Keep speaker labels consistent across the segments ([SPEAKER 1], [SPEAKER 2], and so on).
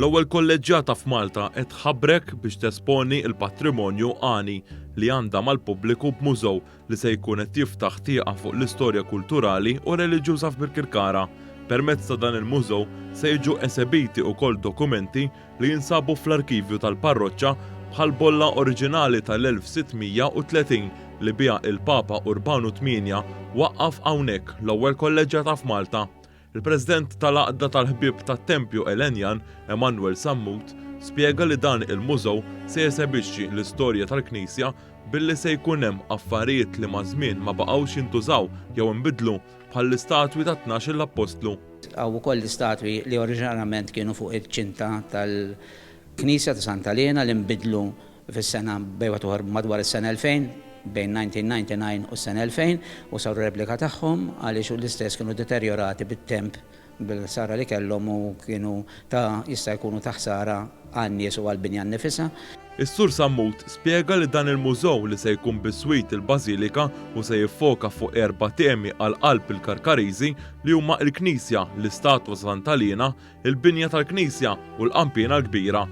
[SPEAKER 1] L-ewwel kolleġġjata f'Malta qed tħabrek biex tesponi l-patrimonju għani li għandha mal-pubbliku b'mużew li se jkun qed jiftaħ tieqa fuq l-istorja kulturali u reliġjuża f'Birkirkara. Permezz ta' dan il-mużew se jiġu esebiti ukoll dokumenti li jinsabu fl-arkivju tal-parroċċa bħall-bolla oriġinali tal-1630 li biha il-Papa Urbanu Tmienja waqqaf hawnhekk l-ewwel kolleġġjata f'Malta. Il-President tal-Għaqda tal-Ħbieb tat-Tempju Elenjan, Emanuel Sammut, spjega li dan il-mużew se jesebixxi l-istorja tal-Knisja billi se jkun hemm affarijiet li maż-żmien ma baqgħux jintużaw jew inbidlu bħall-istatwi tat-tnax-il appostlu.
[SPEAKER 2] Hawn ukoll l-istatwi li oriġinarjament kienu fuq iċ-ċinta tal-Knisja ta' Santa Liena li nbidlu fis-sena bejn wieħed u ieħor madwar is-sena 2000, bejn 1999 u s-sena 2000, u saru replika tagħhom għaliex l-istess kienu deterjorati bit-temp bil-ħsara li kellhom u kienu ta' jista' jkunu ta' ħsara għan-nies u għall-binja nnifisha.
[SPEAKER 1] Is-Sur Sammut spjega li dan il-mużew li se jkun biswit il-Bażilika u se jiffoka fuq erba' temi għal qalb il-Karkariżi li huma l-Knisja, l-istatwa ta' Santa Liena, il-binja tal-Knisja u l-qanpiena l-kbira.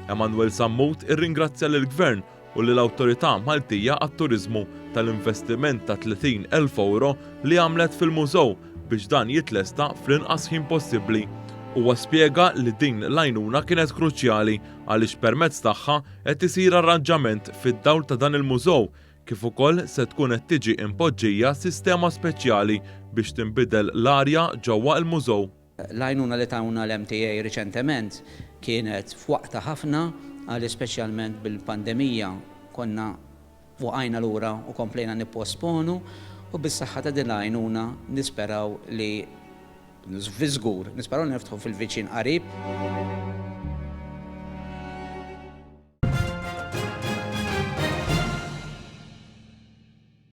[SPEAKER 1] Emanuel Sammut irringrazzja lill-Gvern u lill-Awtorità Maltija għat-Turiżmu tal-investiment ta' 30,000 ewro li għamlet fil-mużew biex dan jitlesta fl-inqas ħin possibbli. Huwa spjega li din l-għajnuna kienet kruċjali għaliex permezz tagħha qed isir arranġament fid-dawl ta' dan il-mużew kif ukoll se tkun qed tiġi impoġġija sistema speċjali biex tinbidel l-arja ġewwa l-mużew.
[SPEAKER 2] L-għajnuna li tawna l-MTA riċentement kienet f'waqtha ħafna għaliex speċjalment bil-pandemija konna waqajna lura u komplejna nipposponu u bis-saħħa ta' din l-għajnuna nisperaw li fi żgur, nisperaw li niftħu fil-viċin qarib.